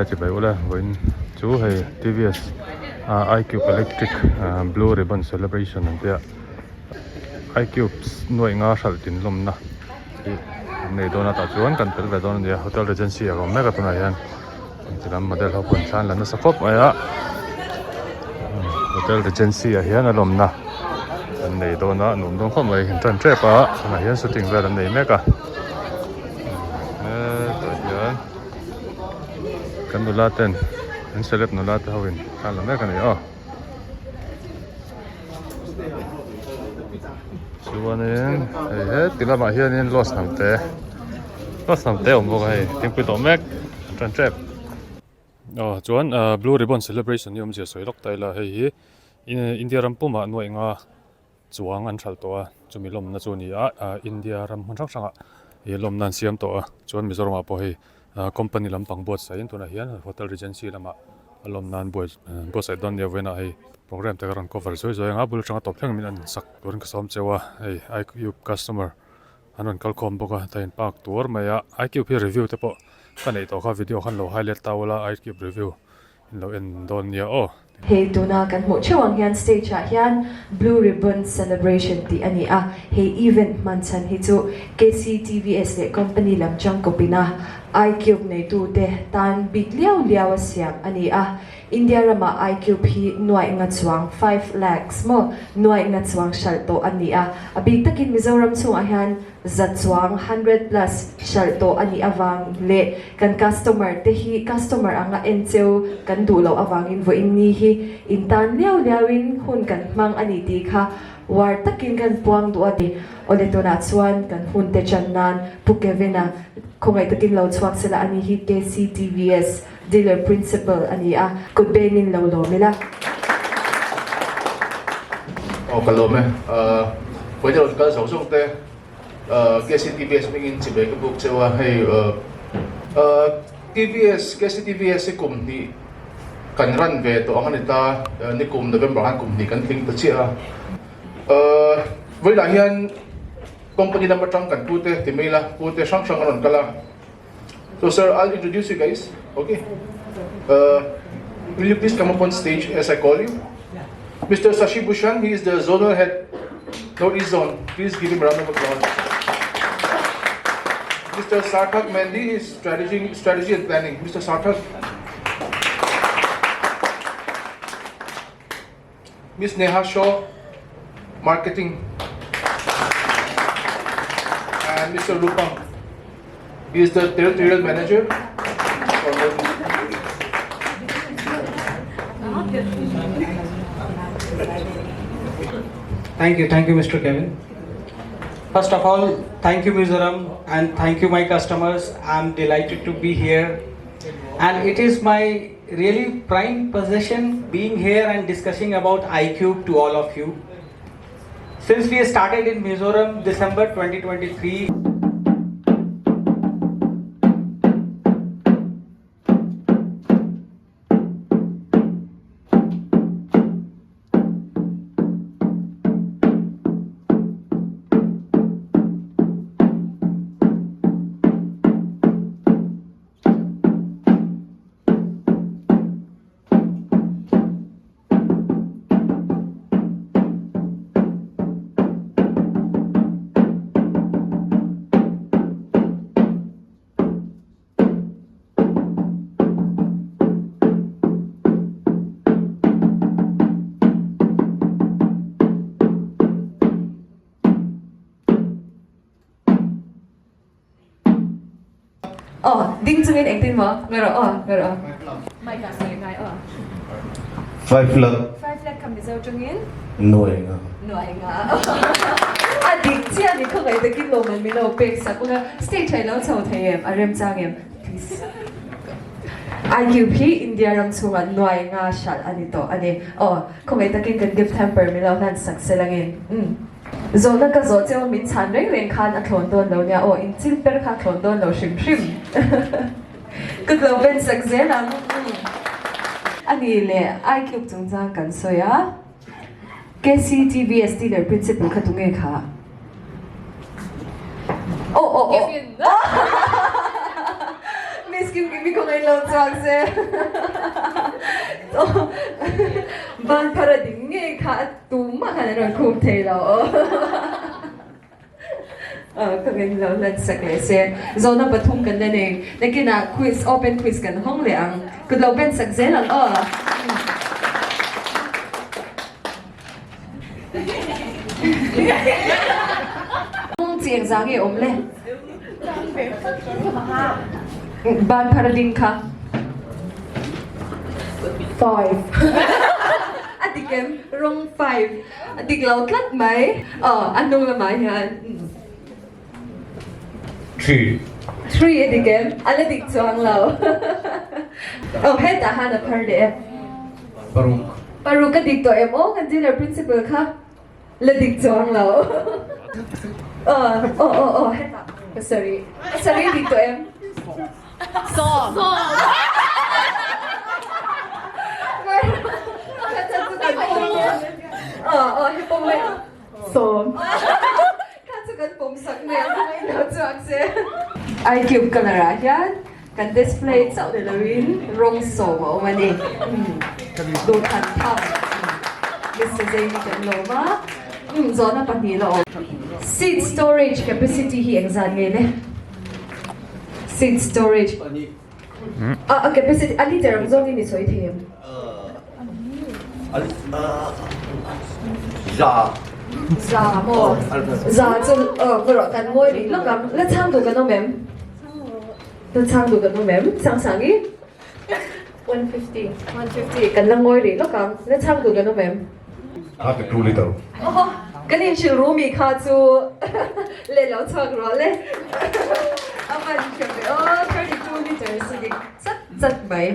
Awle chibai ula vawiin chu hei TVS ah iCube electric ah blue ribbon celebration an tia iCube nuaih nga hralh tin lawmna hi an nei dawn a tah chuan kan tel ve dawn a nia hotel regency a awm mek a tunah hian ti lam model ho pawh an thlan la nasa khawp mai a hotel regency ah hian a lawmna an nei dawn a nuam dawn khawp mai an tan tep a tunah hian shooting vel an nei mek a hetah hian kan nula ten an celeb nula te ho in thlan la mek a ni aw chuanin hei heti lamah hianin lost hnam te lost hnam te a awm bawk a hei thingpui tawh mek an tan tep aw chuan ah blue ribbon celebration hi awmzia sawi lawk ta ila hei hi India ram pumah nuaih nga chuang an hralh tawh a chumi lawmna chu a ni a ah India ram hmun hrang hrangah ih lawmna an siam tawh a chuan Mizoram ah pawh hei ah company lampang buatsaih in tunah hian hotel regency lamah a lawmna an buai buatsaih dawn nia vawiinah hei program te ka rawn cover zuai zuai ang a bul atanga tawp thleng min an sak turin ka sawm cheu a hei iq customer an rawn kal khawm bawk a ta in park tuar mai a iq hi review te pawh ka neih tawh kha video khan lo highlight ta ula iq review. Lo en dawn nia aw. Hei tuna kan hmuh theuh ang hian stage ah hian Blue Ribbon Celebration tih a ni a, hei event hman chhan hi chu KCTVS leh company lam changkawpina iCube neitute tan bik liau liau a siam a ni a. India ramah iCube hi nuaih nga chuang, 5 lakhs maw, nuaih nga chuang hralh tawh a ni a, a bik takin Mizoram chhungah hian za chuang, 100 plus, hralh tawh a nih avang leh kan customer te hi customer anga en cheu kan duh loh avangin vawiin ni hi in tan liau liauin hun kan hmang a ni tih kha uar takin kan puang duh a ni. Awle tunah chuan kan hun te chan nan Pu Kevin-a khawngaih takin lo chhuak sela a ni hi KCTVS Dealer Principal a ni a, kut bengin lo lawm ila. Aw ka lawm e. Vawiin rawn kal zawng zawng te KCTVS hmingin chibai ka buk cheu a, hei TVS, KCTVS hi kum hnih kan ran ve tawh ang a ni ta, nikum November khan kum hnih kan tling ta chiah a. Vawiinah hian company lam atang kan pute ti mai ila, pute hrang hrang a rawn kal a. So sir, I'll introduce you guys. Okay. Uh, will you please come up on stage as I call you? Mr. Sashi Bhushan, he is the zonal head, Northeast Zone. Please give him a round of applause. Mr. Sarthak Mendi is strategy, strategy and planning. Mr. Sarthak. Ms. Neha Shaw, marketing. And Mr. Rupam, he is the territorial manager for Northeast. Thank you, thank you, Mr. Kevin. First of all, thank you, Mizoram, and thank you, my customers. I'm delighted to be here. And it is my really prime position being here and discussing about iQube to all of you. Since we started in Mizoram December 2023, Aw, ding chungin engtin maw? Nge rawh aw, nge rawh aw. Mic ah sawi ngai aw. Five lakh. Five lakh kha Mizo tawngin? Nuai nga. Nuai nga. A dik chiah ni khaw ngaih takin lawmman min lo pek sak ula. Stage ah i lo chho thei em? A remchang em? Please. IQ hi India ram chhungah nuai nga hralh a ni tawh a ni. Aw, khaw ngaih takin kan gift hamper min lo hlan sak sel angin. Umm. Zawhna ka zawh cheu min chhan reng reng khan a thlawn dawn lo nia aw, in chil per kha a thlawn dawn lo hrim hrim. Kut lo ben sak zel ang. A ni le, iCube chungchang kan sawi a, KCTVS dealer principal kha tunge kha? Aw aw aw. Miss Kim Kimi kawng. Khawngaih lo chuang se. Ban phar a ding ngei kha a tumah khan an rawn khum thei lo aw. Ka ngei lo hlan sak leh se. Zawhna pathum kan la nei. Nakinah quiz, open quiz kan hawng leh ang. Kut lo ben sak zel ang aw. Chi eng zah nge awm le? Ban phar a ding kha. Five. A dik em? Rawng five. A dik lo tlat mai. Aw, a hnung lamah hian. Three. Three a dik em? A la dik chuang lo. Aw, hetah han a phar leh e. Paruk. Paruk a dik tawh em? Aw, kan junior principal kha la dik chuang lo. Aw, aw, aw, aw, hetah. Pasarih. Pasarih a dik tawh em? Sawm. Sawm. Kha chu kan pawm sak mai ang mai lo chuak che. Icube colour ah hian kan display chauh ni loin rawng sawm a awm a ni. Duhthlan tham Mister Zaini kan lawm a, zawhna pahnih la awm. Seed storage capacity hi engzat nge le? Seed storage a a capacity a liter ang zawngin i sawi thei em? Za. Za maw? Za chu ka rawh kan ngawi rih lawk ang. La chhang duh kan awm em? La chhang duh kan awm em? Sangsangi? 150. 150 kan la ngawi rih lawk ang. La chhang duh kan awm em? 32 liter. Aw, kan inhrilh ru mi kha chu leh lo chhuak rawh le. A man tha ve aw, 32 liters a dik chat chat mai.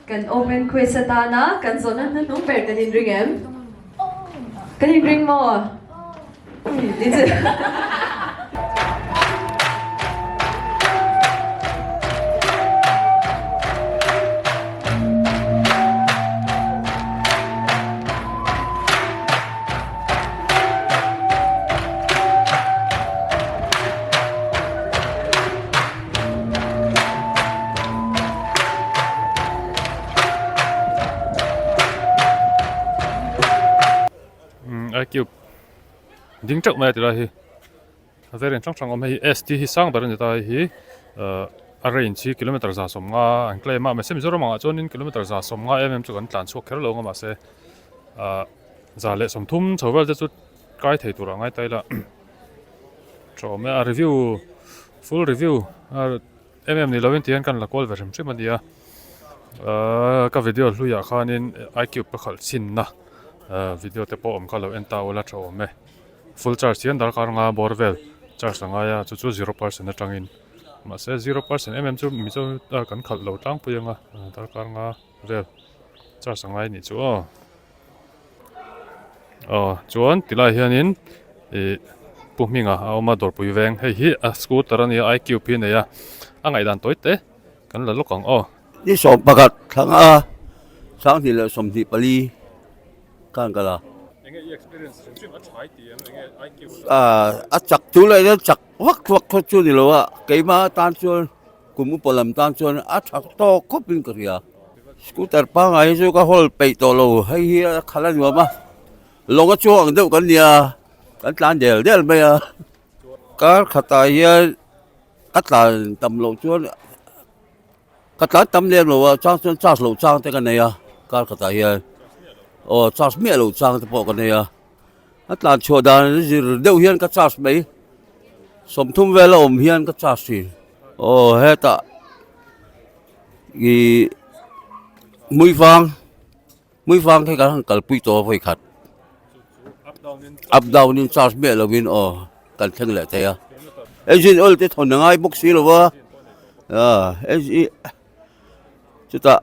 Kan open quiz atana kan zawhna hnuhnung ber kan inring em? Kan inring maw? Cube ding teuh mai a ti lai hi a variant hrang hrang a awm hei hi S tih hi sang ber a ni ta hei hi ahh a range hi kilometer 150 an claim a mahse Mizoram angah chuanin kilometer 150 em em chu kan tlan chhuak kher lo ang a mahse ahh 130 chho vel te chu kai thei tur ah ngai ta ila tha awm e a review full review a. em em ni lovin tihian kan la kual ve hrim hrim a nia ahh ka video hluiah khanin iCube ka khalh chhinna ahh video te pawh awm kha lo en ta ula tha awm e full charge hian darkar nga bawr vel charge a ngai a chu chu zero percent atangin mahse zero percent em em chu mizo kan khalh lo tlangpui anga darkar nga vel charge a ngai a nih chu aw. Aw chuan tilai hianin ih pu hminga a awm a dawrpui veng hei hi a scooter a nia i cube hi a nei a a ngaihdan tawi te kan la lawk ang aw. Ni 11 thlang a 2024 khan ka la. Enge i experience hrim hrim a thlai tih em enge i cube. A chak chu leh hian chak vak vak khaw chu ni lo a keimah atan chuan kum upa lam tan chuan a tha tawk khawp in ka hria. Scooter pangngai hi chu ka hawl peih tawh lo hei hi a khalh a nuam a lawng a chuang ang deuh kan nia kan tlan del del mai a kar khatah hian ka tlan tam loh chuan ka tlan tam lem lo a chang chuan charge loh chang te ka nei a kar khatah hian aw charge miah loh chang te pawh ka nei a a tlan chhuah dan zir deuh hian ka charge mai 30 vel a awm hian ka charge thin aw hetah. Ih Muivang Muivang khi kan han kalpui tawh a vawi khat up down in charge miah lovin aw kan thleng leh thei a engine oil te thawn a ngai bawk si lo va ah engine chutah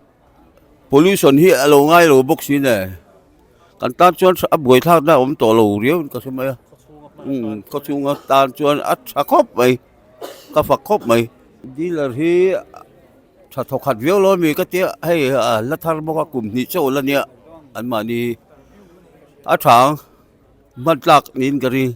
pollution hi a lo ngai lo bawk si nen kan tan chuan a buaithlak na a awm tawh lo riau in ka hre mai a umm khawchhunga tan chuan a tha khawp mai. Ka fak khawp mai. Dealer hi tha thawkhat viau lo ami ka tia hei la thar bawk a kum hnih chauh la nia anmahni a tha ang hman tlak niin ka ring.